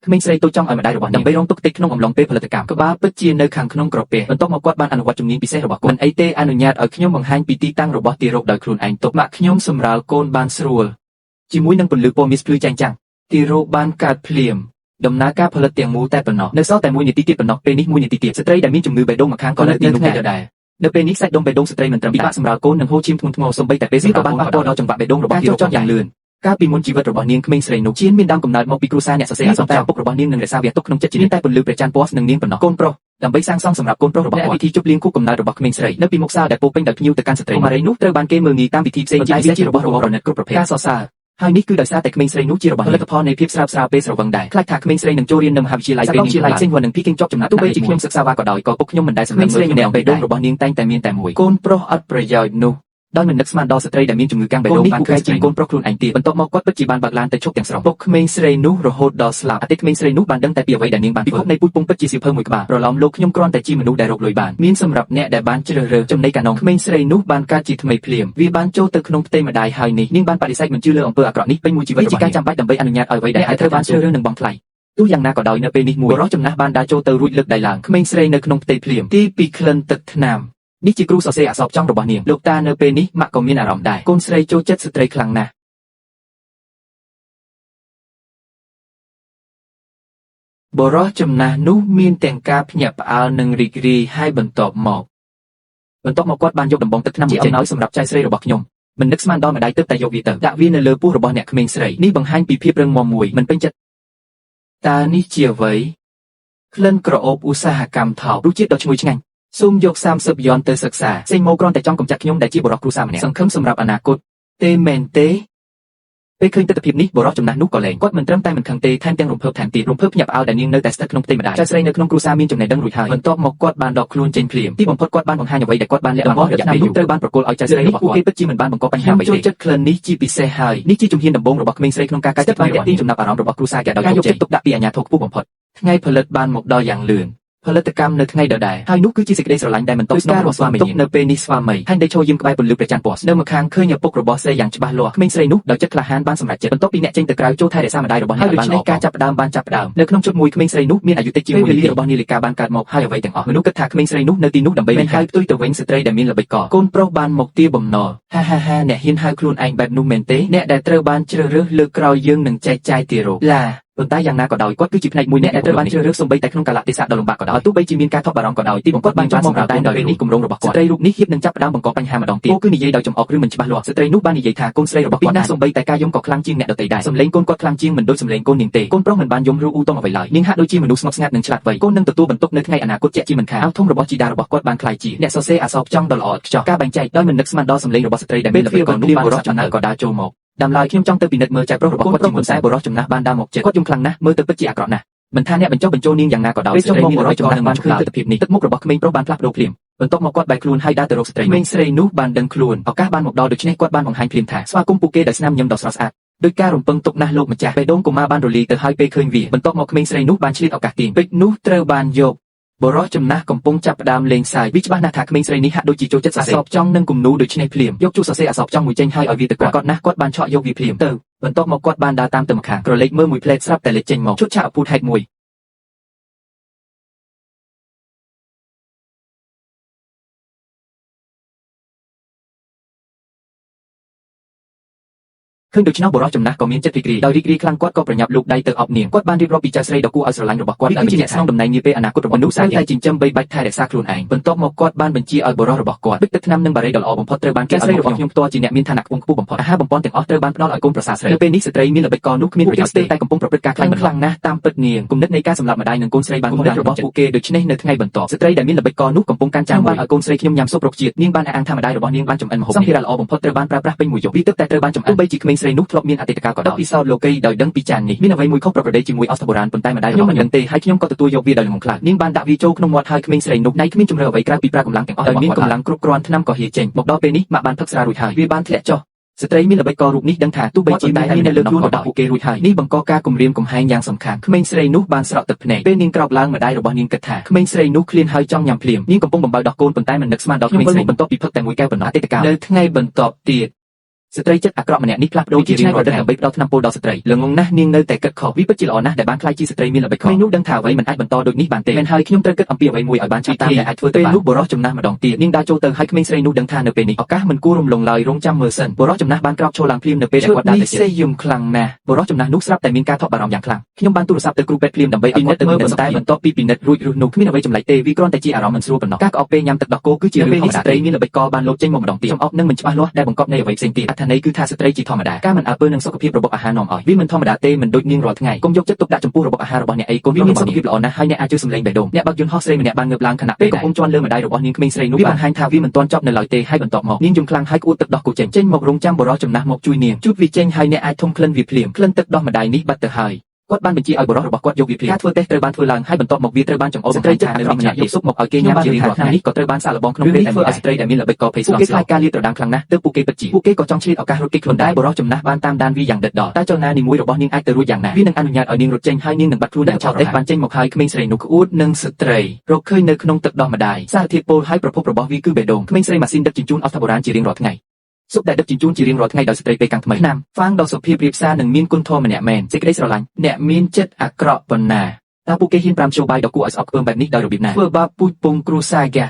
ក្មេងស្រីតូចចង់ឲ្យម្ដាយរបស់នាងដើម្បីរងទុក្ខតិចក្នុងអំឡុងពេលផលិតកម្មក្បាលពិតជានៅខាងក្នុងក្រពះបន្ទាប់មកគាត់បានអនុវត្តជំនាញពិសេសរបស់គាត់មិនអីទេអនុញ្ញាតឲ្យខ្ញុំបង្ហាញពីទីតាំងរបស់ទារកដោយខ្លួនឯងទុកម៉ាក់ខ្ញុំសម្រាលកូនបានស្រួលជាមួយនឹងពន្លឺពណ៌មាសភ្លឺចែងចាំងទារកបានកើតភ្លាមដំណើរការផលិតទាំងមូលតែប៉ុណ្ណោះនៅសល់តែ1នាទីទៀតប៉ុណ្ណោះពេលនេះ1នាទីទៀតស្ត្រីដែលមានជំងឺបេះដូងម្ខាងក៏នៅទីនោះដែរនៅពេលនេះសាច់ដុំបេះដូងស្ត្រីមិនត្រឹមពិបាកសម្រាលកូននិងហូរឈាមធ្ងន់ធ្ងរសូម្បីតែពេលសម្រាលកូនក៏បានប៉ះពាល់ដល់ចង្វាក់បេះដូងរបស់ទារកយ៉ាងលឿនកាលពីមុនជីវិតរបស់នាងក្មេងស្រីនោះជៀនមានដើមកំណើតមកពីគ្រួសារអ្នកសរសេរអក្សរតែឪពុករបស់នាងនឹងរក្សាវាទុកក្នុងចិត្តជាមានតែពន្លឺព្រះច័ន្ទពណ៌និងនាងប៉ុណ្ណោះកូនប្រុសដើម្បីសាងសង់សម្រាប់កូនប្រុសរបស់គាត់ពិធីជប់លៀងខួបកំណើតរបស់ក្មេងស្រីនៅពីមុខសាលដែលពោពេញដោយភ្ញៀវទៅកាន់ស្ត្រីម៉ារីនោះត្រូវបានគេមើលងាយតាមវិធីផ្សេងជាពិសេសជារបស់របរប្រណិតគ្រប់ប្រភេទការសរសើរហើយនេះគឺដោយសារតែក្មេងស្រីនោះជារបស់ផលិតផលនៃភាពស្រាបស្រាលពេលស្រវឹងដែរខ្លាចថាក្មេងស្រីនឹងចូលរៀននៅមហាវិទ្យាល័យពេលនេះជាល័យសេងហួរនិងភីគិងជាប់ចំណាត់ទោះបីជាខ្ញុំសិក្សាវ៉ាក៏ដោយក៏ពុកខ្ញុំមិនដែលសម្លឹងមើលខ្ញុំបេះដូងរបស់នាងតែងតែមានតែមួយកូនប្រុសអត់ប្រយោជន៍នោះដោយមិននឹកស្មានដល់ស្ត្រីដែលមានជំងឺកាំងបេះដូងបានឃើញជាងកូនប្រុសខ្លួនឯងទៀតបន្ទាប់មកគាត់ពិតជាបានបើកឡានទៅឈប់ទាំងស្រុងពុកក្មេងស្រីនោះរហូតដល់ស្លាប់អតីតក្មេងស្រីនោះបានដឹងតែពីអ្វីដែលនាងបានពិភពនៃពូជពងពិតជាសៀវភៅមួយក្បាលប្រឡំលោកខ្ញុំគ្រាន់តែជាមនុស្សដែលរកលុយបានមានសម្រាប់អ្នកដែលបានជ្រើសរើសចំណីកាណុងក្មេងស្រីនោះបានកើតជាថ្មីភ្លាមវាបានចូលទៅក្នុងផ្ទៃម្ដាយហើយនេះនាងបានបដិសេធមិនជឿលើអំពើអាក្រក់នេះពេញមួយជីវិតជាការចាំបាច់ដើម្បីអនុញ្ញាតឲ្យអ្វីដែលត្រូវបានជ្រើសរើសនិងបង់ថ្លៃទោះយ៉ាងណាក៏ដោយនៅពេលនេះមួយបុរសចំណាស់បានដើរចូលទៅរួចលើកដៃឡើងក្មេងស្រីនៅក្នុងផ្ទៃភ្លាមទីពីក្លិនទឹកថ្នាំនេះជាគ្រូសរសេរអក្សរចង់របស់នាងលោកតានៅពេលនេះម៉ាក់ក៏មានអារម្មណ៍ដែរកូនស្រីចូលចិត្តស្ត្រីខ្លាំងណាស់បុរសចំណាស់នោះមានទាំងការភ្ញាក់ផ្អើលនិងរីករាយហើយបន្ទាប់មកគាត់បានយកដំបងទឹកថ្នាំមួយចេញជាអំណោយសម្រាប់ចៅស្រីរបស់ខ្ញុំមិននឹកស្មានដល់ម្ដាយទើបតែយកវាទៅដាក់វានៅលើពោះរបស់អ្នកក្មេងស្រីនេះបង្ហាញពីភាពរឹងមាំមួយមិនពេញចិត្តតើនេះជាអ្វីក្លិនក្រអូបឧស្សាហកម្មថោករសជាតិដ៏ឈ្ងុយឆ្ងាញ់សូមយក30យ៉នទៅសិក្សាសេងម៉ូគ្រាន់តែចង់កម្ចាត់ខ្ញុំដែលជាបុរសគ្រួសារម្នាក់សង្ឃឹមសម្រាប់អនាគតទេមែនទេពេលឃើញទិដ្ឋភាពនេះបុរសចំណាស់នោះក៏លែងគាត់មិនត្រឹមតែមិនខឹងទេថែមទាំងរំភើបថែមទៀតរំភើបភ្ញាក់ផ្អើលដែលនាងនៅតែស្ថិតក្នុងផ្ទៃម្ដាយចៅស្រីនៅក្នុងគ្រួសារមានចំណេះដឹងរួចហើយបន្ទាប់មកគាត់បានដកខ្លួនចេញភ្លាមទីបំផុតគាត់បានបង្ហាញអ្វីដែលគាត់បានលាក់បាំងរយៈពេលយូរត្រូវបានប្រគល់ឲ្យចៅស្រីរបស់គាត់ពួកគេពិតជាមិនបានបង្កបញ្ហាអ្វីទេចូលចិត្តក្លិននេះជាពិសេសហើយនេះជាជំហានដំបូងរបស់ក្មេងស្រីក្នុងការកើតបានទាក់ទាញចំណាប់អារម្មណ៍របស់គ្រួសារគេដោយការយកចិត្តទុកដាក់ពីអាជ្ញាធរខ្ពស់បំផុតថ្ងៃផលិតបានមកដល់យ៉ាងលឿនផលិតកម្មនៅថ្ងៃដដែលហើយនោះគឺជាសេចក្តីស្រឡាញ់ដែលមិនតបស្នងរបស់ស្វាមីនៅពេលនេះស្វាមីហាញ់ដេកឈរយាមក្បែរពន្លឺព្រះច័ន្ទពណ៌នៅម្ខាងឃើញឪពុករបស់ស្រីយ៉ាងច្បាស់លាស់ក្មេងស្រីនោះដោយចិត្តក្លាហានបានសម្រេចចិត្តបន្ទាប់ពីអ្នកចេញទៅក្រៅចូលថែរក្សាម្ដាយរបស់អ្នកឲ្យបានល្អការចាប់ផ្ដើមបានចាប់ផ្ដើមនៅក្នុងជុតមួយក្មេងស្រីនោះមានអាយុតិចជាងមួយវេលារបស់នាឡិកាបានកើតមកហើយអ្វីទាំងអស់មនុស្សគិតថាក្មេងស្រីនោះនៅទីនោះដើម្បីមិនហើយផ្ទុយទៅវិញស្ត្រីដែលមានល្បិចកកូនប្រុសបានមកទាបំណុលហាហាហាអ្នកហ៊ានហៅខ្លួនឯងបែបនោះមែនទេអ្នកដែលត្រូវបានជ្រើសរើសលើកក្រោយយើងនឹងចែកចាយទារកឡាប៉ុន្តែយ៉ាងណាក៏ដោយគាត់គឺជាផ្នែកមួយអ្នកដែលត្រូវបានជ្រើសរើសសូម្បីតែក្នុងកាលៈទេសៈដ៏លំបាកក៏ដោយទោះបីជាមានការថប់បារម្ភក៏ដោយទីបំផុតបានចង់មកតែនៅពេលនេះគម្រោងរបស់គាត់ស្ត្រីរូបនេះហៀបនឹងចាប់ផ្ដើមបង្កបញ្ហាម្ដងទៀតគឺនិយាយដោយចំអកឬមិនច្បាស់លាស់ស្ត្រីនោះបាននិយាយថាកូនស្រីរបស់គាត់ណាសូម្បីតែការយំក៏ខ្លាំងជាងអ្នកដទៃដែរសំឡេងកូនគាត់ខ្លាំងជាងមិនដូចសំឡេងកូននាងទេកូនប្រុសមិនបានយំឬអ៊ូតុងអ្វីឡើយនាងហាក់ដូចជាមនុស្សស្ងប់ស្ងាត់និងឆ្លាតវៃកូននឹងទទួលបន្ទុកនៅថ្ងៃអនាគតជាក់ជាមិនខានអាវធំរបស់ជីតារបស់គាត់បានក្លាយជាអ្នកសរសេរអក្សរផ្ចង់ដ៏ល្អឥតខ្ចោះការបែងចែកដោយមិននឹកស្មានដល់សំឡេងរបស់ស្ត្រីដែលមានល្បិចកលនោះបានរកចំណើក៏ដើរចូលមកដើមឡើយខ្ញុំចង់ទៅពិនិត្យមើលចៅប្រុសរបស់គាត់ជាមុនតែបុរសចំណាស់បានដើរមកជិតគាត់យំខ្លាំងណាស់មើលទៅពិតជាអាក្រក់ណាស់មិនថាអ្នកបញ្ចុះបញ្ចូលនាងយ៉ាងណាក៏ដោយស្ត្រីមានរយចំណាស់បានឃើញទិដ្ឋភាពនេះទឹកមុខរបស់ក្មេងប្រុសបានផ្លាស់ប្ដូរភ្លាមបន្ទាប់មកគាត់បែរខ្លួនហើយដើរទៅរកស្ត្រីក្មេងស្រីនោះបានដឹងខ្លួនឱកាសបានមកដល់ដូច្នេះគាត់បានបង្ហាញភ្លាមថាស្វាគមន៍ពួកគេដោយស្នាមញញឹមដ៏ស្រស់ស្អាតដោយការរំពឹងទុកណាស់លោកម្ចាស់បេះដូងកុមារបានរលាយទៅហើយពេលឃើញវាបន្ទាប់មកក្មេងស្រីនោះបានឆ្លៀតឱកាសទាញពេជ្រនោះត្រូវបានយកបុរសចំណាស់កំពុងចាប់ផ្ដើមលេងសើចវាច្បាស់ណាស់ថាក្មេងស្រីនេះហាក់ដូចជាចូលចិត្តសរសេរអក្សរផ្ចង់និងគំនូរដូច្នេះភ្លាមយកជូសរសេរអក្សរផ្ចង់មួយចេញហើយឲ្យវាទៅគាត់ណាស់គាត់បានឆក់យកវាភ្លាមទៅបន្ទាប់មកគាត់បានដើរតាមទៅម្ខាងក្រឡេកមើលមួយផ្លែតស្រាប់តែលេចចេញមកឈុតឆាកអពូតហេតុមួយឃើញដូច្នោះបុរសចំណាស់ក៏មានចិត្តរីករាយដោយរីករាយខ្លាំងគាត់ក៏ប្រញាប់លូកដៃទៅអបនាងគាត់បានរៀបរាប់ពីចៅស្រីដ៏គួរឲ្យស្រឡាញ់របស់គាត់ដែលជាអ្នកស្នងតំណែងនាពេលអនាគតរបស់មនុស្សតែចិញ្ចឹមបីបាច់ថែរក្សាខ្លួនឯងបន្ទាប់មកគាត់បានបញ្ជាឲ្យបុរសរបស់គាត់បិទទឹកថ្នាំនិងបារីដ៏ល្អបំផុតត្រូវបានគេឲ្យរបស់ខ្ញុំផ្ទាល់ជាអ្នកមានឋានៈខ្ពង់ខ្ពស់បំផុតអាហារបំពន់ទាំងអស់ត្រូវបានផ្ដល់ឲ្យកូនប្រសាស្រីនៅពេលនេះស្ត្រីមានល្បិចកលនោះគ្មានប្រយោជន៍ទេតែកំពុងប្រព្រឹត្តការខ្លាំងខ្លាំងណាស់តាមពិតនាងគំនិតនៃការសម្លាប់ម្ដាយនិងកូនស្រីបានគំនិតរបស់ពួកគេដូច្នេះនៅថ្ងៃបន្ទាប់ស្ត្រីដែលមានល្បិចកលនោះកំពុងកាន់ចានបានឲ្យកូនស្រីខ្ញុំញ៉ាំស៊ុបរុក្ខជាតិនាងបានអះអាងថាម្ដាយរបស់នាងបានចម្អិនម្ហូបសម្ភារៈល្អបំផុតត្រូវបានប្រើប្រាស់ពេញមួយយប់វាទើបតែត្រូវបានចម្អិនទោះបីជាក្មេងស្រីនោះធ្លាប់មានអតីតកាលក៏ដោយពិសោធន៍លោកីដោយដឹងពីចាននេះមានអ្វីមួយខុសប្រក្រតីជាមួយអស្តបុរាណប៉ុន្តែម្ដាយខ្ញុំមិនដឹងទេហើយខ្ញុំក៏ទទួលយកវាដោយល្ងង់ខ្លៅនាងបានដាក់វាចូលក្នុងមាត់ហើយក្មេងស្រីនោះណៃគ្មានជម្រើសអ្វីក្រៅពីប្រើកម្លាំងទាំងអស់ដោយមានកម្លាំងគ្រប់គ្រាន់ថ្នាំក៏ហៀចេញមកដល់ពេលនេះម៉ាក់បានផឹកស្រារួចហើយវាបានធ្លាក់ចុះស្ត្រីមានល្បិចកលរូបនេះដឹងថាទោះបីជាមាននៅលើខ្លួនរបស់ពួកគេរួចហើយនេះបង្កការគំរាមកំហែងយ៉ាងសំខាន់ក្មេងស្រីនោះបានស្រក់ទឹកភ្នែកពេលនាងក្រោកឡើងម្ដាយរបស់នាងគិតថាក្មេងស្រីនោះឃ្លានហើយចង់ញ៉ាំភ្លាមនាងកំពុងបំបៅដោះកូនប៉ុន្តែមិននឹកស្មានដល់ក្មេងស្រីបន្ទាប់ពីផឹកតែមួយកែវប៉ុណ្ណោះអតីតកាលនៅថ្ងៃបន្ទាប់ទៀត ស្ត្រីចិត្តអាក្រក់ម្នាក់នេះផ្លាស់ប្ដូរជារៀងរាល់ថ្ងៃដើម្បីផ្ដល់ថ្នាំពុលដល់ស្ត្រីល្ងងណាស់នាងនៅតែគិតខុសវាពិតជាល្អណាស់ដែលបានក្លាយជាស្ត្រីមានល្បិចខុសក្មេងនោះដឹងថាអ្វីមិនអាចបន្តដូចនេះបានទេមែនហើយខ្ញុំត្រូវគិតអំពីអ្វីមួយឲ្យបានឆាប់តាមដែលអាចធ្វើទៅពេលនោះបុរសចំណាស់ម្ដងទៀតនាងដើរចូលទៅហើយក្មេងស្រីនោះដឹងថានៅពេលនេះឱកាសមិនគួររំលងឡើយរងចាំមើលសិនបុរសចំណាស់បានក្រោកឈរឡើងភ្លាមនៅពេលដែលគាត់ដើរទៅជិតសេះយំខ្លាំងណាស់បុរសចំណាស់នោះស្រាប់តែមានការថប់បារម្ភយ៉ាងខ្លាំងខ្ញុំបានទូរស័ព្ទទៅគ្រូពេទ្យភ្លាមដើម្បីឲ្យគាត់ទៅពិនិត្យតែបន្ទាប់ពីពិនិត្យរួចរុះនោះគ្មានអ្វីចម្លែកទេវាគ្រាន់តែជាអារម្មណ៍មិនស្រួលប៉ុណ្ណោះការក្អកពេលញ៉ាំទឹកដោះគោគឺជារឿងធម្មតាស្ត្រីមានល្បិចកលបានលោតចេញមកម្ដងទៀតចំអកនិងមិនច្បាស់លាស់ដែលបង្កប់នៃអ្វីផ្សេងទៀតអត្ថន័យគឺថាស្ត្រីជាធម្មតាការមិនអើពើនឹងសុខភាពរបបអាហារនាំឲ្យវាមិនធម្មតាទេមិនដូចនាងរាល់ថ្ងៃកុំយកចិត្តទុកដាក់ចំពោះរបបអាហាររបស់អ្នកអីកូនវាមានសុខភាពល្អណាស់ហើយអ្នកអាចជឿសំឡេងបេះដូងអ្នកបើកយន្តហោះស្រីម្នាក់បានងើបឡើងខណៈពេលកំពុងជាន់លើម្ដាយរបស់នាងក្មេងស្រីនោះវាបង្ហាញថាវាមិនទាន់ចប់នៅឡើយទេហើយបន្ទាប់មកនាងយំខ្លាំងហើយក្អួតទឹកដោះគោចេញចេញមករងចាំបុរសចំណាស់មកជួយនាងជូតវាចេញហើយអ្នកអាចធំក្លិនវាភ្លាមក្លិនទឹកដោះម្ដាយនេះបាត់ទៅហើយគាត់បានបញ្ជាឲ្យបុរសរបស់គាត់យកវាភ្លាមការធ្វើតេស្តត្រូវបានធ្វើឡើងហើយបន្ទាប់មកវាត្រូវបានចង្អុលស្ត្រីចិត្តនៅម្នាក់យកស៊ុបមកឲ្យគេញ៉ាំជារៀងរាល់ថ្ងៃនេះក៏ត្រូវបានសាកល្បងក្នុងពេលតែមួយឲ្យស្ត្រីដែលមានល្បិចកលភ័យស្លន់ស្លោការលាតត្រដាងខ្លាំងណាស់ទើបពួកគេពិតជាពួកគេក៏ចង់ឆ្លៀតឱកាសរត់គេចខ្លួនដែរបុរសចំណាស់បានតាមដានវាយ៉ាងដិតដល់តែចលនានីមួយរបស់នាងអាចទៅរួចយ៉ាងណាវានឹងអនុញ្ញាតឲ្យនាងរត់ចេញហើយនាងនឹងបាត់ខ្លួនយ៉ាងឆោតតេស្តបានចេញមកហើយក្មេងស្រីនោះក្អួតនិងស្ត្រីរកឃើញនៅក្នុងទឹកដោះម្ដាយសារធាតុពុលហើយប្រភពរបស់វាគឺបេះដូងក្មេងស្រីម៉ាស៊ីនដឹកជញ្ជូនអស្ថបុរាណជារៀងរាល់ថ្ងៃស៊ុបដែលដឹកជញ្ជូនជារៀងរាល់ថ្ងៃដោយស្ត្រីពេលកាំងថ្មីឆ្នាំហ្វាងដ៏សុភាពរាបសារនិងមានគុណធម៌ម្នាក់មែនសេចក្តីស្រឡាញ់អ្នកមានចិត្តអាក្រក់ប៉ុណ្ណាតើពួកគេហ៊ានប្រាំមធ្យោបាយដ៏គួរឲ្យស្អប់ខ្ពើមបែបនេះដោយរបៀបណាធ្វើបាបពូជពងគ្រួសារហ្គា